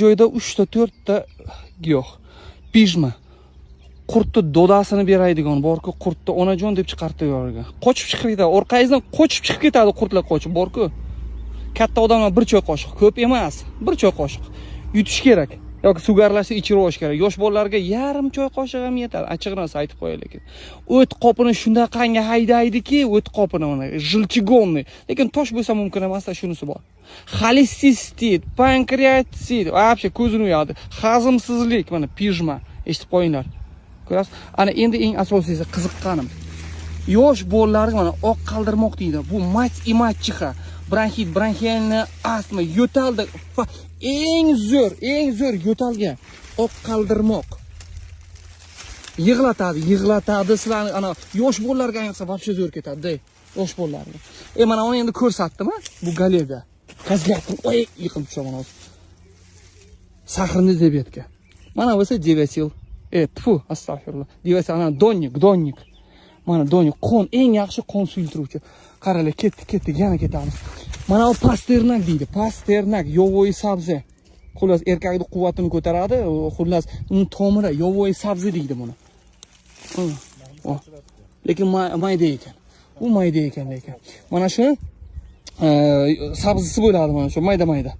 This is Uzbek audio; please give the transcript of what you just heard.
Joyda uchta, to'rtta giyoh. Pijma. Qurtni dodasini beradigan borku, qurtni onajon deb chiqarib yuborgan. Qochib chiqib ketadi. Orqangizdan qochib chiqib ketadi qurtlar, qochib borku. Katta odamlar bir choy qoshiq, ko'p emas, bir choy qoshiq yutish kerak yoki suvga aralashtirib ichirib olish kerak. Yosh bolalarga yarim choy qoshiq ham yetadi. Achchiq narsa aytib qo'yay lekin. O't qopini shunaqangi haydaydiki, o't qopini mana желчегонный. Lekin tosh bo'lsa mumkin emasda, shunisi bor. Xolesistit, pankreatit, вообще ko'zini uyadi. Hazmsizlik, mana pijma, eshitib qo'yinglar. Ko'rasiz? Ana endi eng asosiysi, qiziqqanim. Yosh bolalarga mana oq qaldirmoq deydi. Bu мать и мачеха. Bronxit, бронхиальная astma, yo'talda eng zo'r, eng zo'r yo'talga oq qaldirmoq. Yig'latadi, yig'latadi sizlarni. Ana yosh bolalarga ayniqsa вообще zo'r ketadi, yosh bolalarga. E, mana uni endi ko'rsatdim, ha, bu galega. Kazlyaptim, oy, yiqilib tushaman hozir. Сахарный диабет ga. Mana bo'lsa девятил. E, tfu, astag'firullah. Девятил, ana донник, донник. Mana донник, qon, eng yaxshi qon suyultiruvchi. Qaranglar, ketdik, ketdik, yana ketamiz. Mana bu pasternak deydi. Pasternak, yovvoyi sabzi. Xullas, erkakning quvvatini ko'taradi. Xullas, uni tomiri yovvoyi sabzi deydi buni. Oh. Lekin mayda ekan. U mayda ekan lekin. Mana shu sabzisi bo'ladi, mana shu mayda mayda.